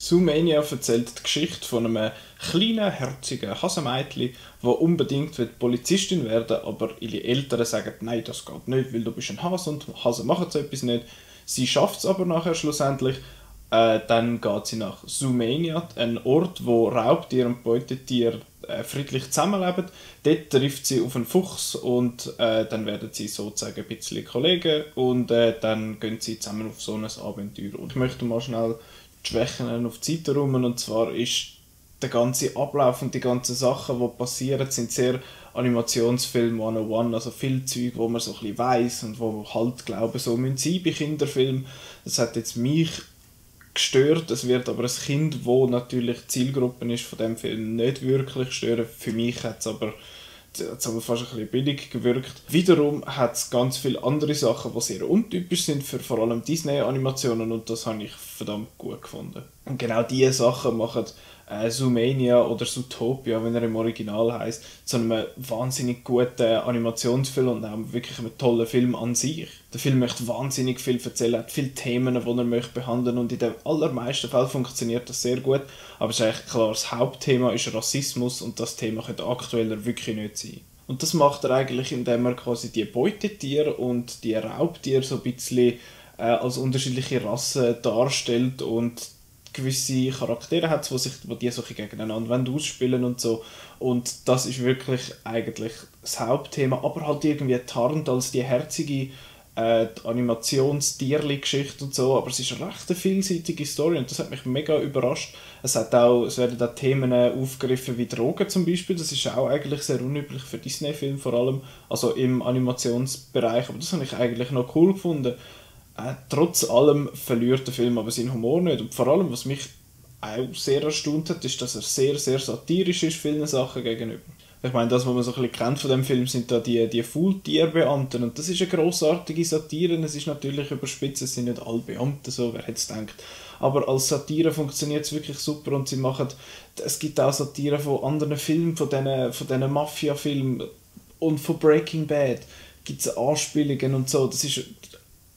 Zoomania erzählt die Geschichte von einem kleinen, herzigen Hasenmädchen, das unbedingt Polizistin werden will, aber ihre Eltern sagen, nein, das geht nicht, weil du bist ein Hase und Hasen machen so etwas nicht. Sie schafft es aber nachher schlussendlich. Dann geht sie nach Zoomania, ein Ort, wo Raubtier und Beutetier friedlich zusammenleben. Dort trifft sie auf einen Fuchs und dann werden sie sozusagen ein bisschen Kollegen und dann gehen sie zusammen auf so ein Abenteuer. Und ich möchte mal schnell die Schwächen auf die Seite räumen, und zwar ist der ganze Ablauf und die ganzen Sachen, die passieren, sind sehr Animationsfilm 101, also viel Zeug, wo man so ein bisschen weiss und wo halt glauben, so müssen sie bei Kinderfilmen. Das hat jetzt mich gestört, es wird aber ein Kind, wo natürlich die Zielgruppe ist von dem Film, nicht wirklich stören. Für mich hat es aber fast ein bisschen billig gewirkt. Wiederum hat es ganz viele andere Sachen, die sehr untypisch sind für vor allem Disney-Animationen, und das habe ich verdammt gut gefunden. Und genau diese Sachen machen Zoomania oder Zootopia, wenn er im Original heisst, zu einem wahnsinnig guten Animationsfilm und auch wirklich einem tollen Film an sich. Der Film möchte wahnsinnig viel erzählen, hat viele Themen, die er möchte behandeln, und in den allermeisten Fällen funktioniert das sehr gut. Aber es ist eigentlich klar, das Hauptthema ist Rassismus, und das Thema könnte aktueller wirklich nicht sein. Und das macht er eigentlich, indem er quasi die Beutetiere und die Raubtiere so ein bisschen als unterschiedliche Rassen darstellt und gewisse Charaktere hat, die die so gegeneinander ausspielen und so. Und das ist wirklich eigentlich das Hauptthema, aber halt irgendwie tarnt als die herzige Animationstierli-Geschichte und so, aber es ist eine recht vielseitige Story und das hat mich mega überrascht. Es werden auch Themen aufgegriffen wie Drogen zum Beispiel, das ist auch eigentlich sehr unüblich für Disney-Filme vor allem, also im Animationsbereich, aber das habe ich eigentlich noch cool gefunden. Trotz allem verliert der Film aber seinen Humor nicht, und vor allem, was mich auch sehr erstaunt hat, ist, dass er sehr, sehr satirisch ist vielen Sachen gegenüber. Ich meine, das, was man so ein bisschen kennt von dem Film, sind da die Faultierbeamten, und das ist eine grossartige Satire. Es ist natürlich überspitzt, es sind nicht alle Beamte so, wer hätte es gedacht. Aber als Satire funktioniert es wirklich super, und es gibt auch Satire von anderen Filmen, von diesen Mafia-Filmen und von Breaking Bad gibt es Anspielungen und so. Das ist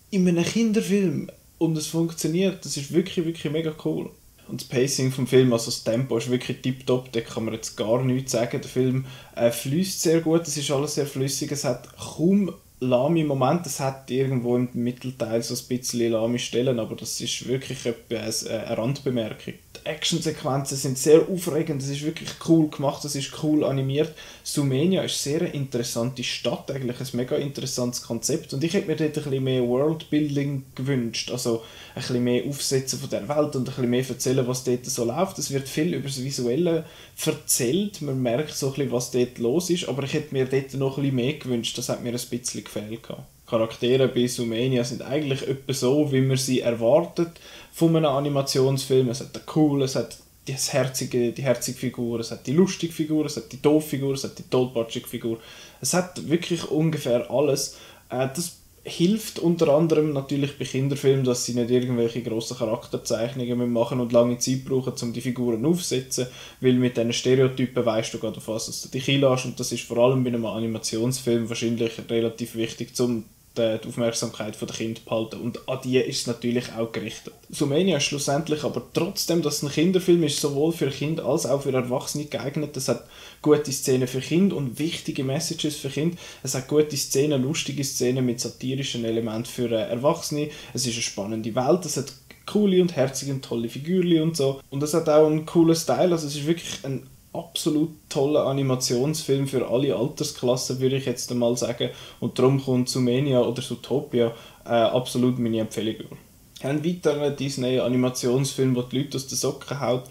in einem Kinderfilm und es funktioniert. Das ist wirklich, wirklich mega cool. Und das Pacing vom Film, also das Tempo ist wirklich tipptopp, da kann man jetzt gar nichts sagen. Der Film fließt sehr gut, es ist alles sehr flüssig, es hat kaum lahme Momente, es hat irgendwo im Mittelteil so ein bisschen lahme Stellen, aber das ist wirklich eine Randbemerkung. Die Actionsequenzen sind sehr aufregend, es ist wirklich cool gemacht, es ist cool animiert. Zoomania ist sehr eine interessante Stadt, eigentlich ein mega interessantes Konzept, und ich hätte mir dort ein bisschen mehr Worldbuilding gewünscht, also ein bisschen mehr aufsetzen von der Welt und ein bisschen mehr erzählen, was dort so läuft. Es wird viel über das Visuelle erzählt, man merkt so ein bisschen, was dort los ist, aber ich hätte mir dort noch ein bisschen mehr gewünscht, das hat mir ein bisschen gefehlt. Charaktere bei Zoomania sind eigentlich etwa so, wie man sie erwartet von einem Animationsfilm. Es hat den Cool, es hat die herzige Figur, es hat die lustige Figur, es hat die doofe Figur, es hat die tollpatschige Figur. Es hat wirklich ungefähr alles. Das hilft unter anderem natürlich bei Kinderfilmen, dass sie nicht irgendwelche grossen Charakterzeichnungen machen und lange Zeit brauchen, um die Figuren aufzusetzen, weil mit diesen Stereotypen weißt du gerade, auf was du dich einlässt, und das ist vor allem bei einem Animationsfilm wahrscheinlich relativ wichtig, um die Aufmerksamkeit der Kinder zu behalten, und an die ist es natürlich auch gerichtet. Zoomania ist schlussendlich aber trotzdem, dass es ein Kinderfilm ist, sowohl für Kinder als auch für Erwachsene geeignet. Es hat gute Szenen für Kinder und wichtige Messages für Kinder. Es hat gute Szenen, lustige Szenen mit satirischen Elementen für Erwachsene. Es ist eine spannende Welt, es hat coole und herzige und tolle Figürchen und so. Und es hat auch einen coolen Style, also es ist wirklich ein absolut toller Animationsfilm für alle Altersklassen, würde ich jetzt einmal sagen. Und darum kommt Zoomania oder Zootopia absolut meine Empfehlung über. Ein weiterer Disney-Animationsfilm, der die Leute aus den Socken haut.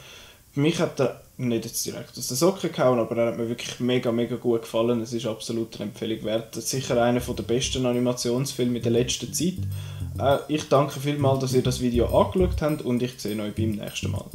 Mich hat er nicht jetzt direkt aus den Socken gehauen, aber er hat mir wirklich mega, mega gut gefallen. Es ist absolut eine Empfehlung wert. Sicher einer der besten Animationsfilme in der letzten Zeit. Ich danke vielmals, dass ihr das Video angeschaut habt, und ich sehe euch beim nächsten Mal.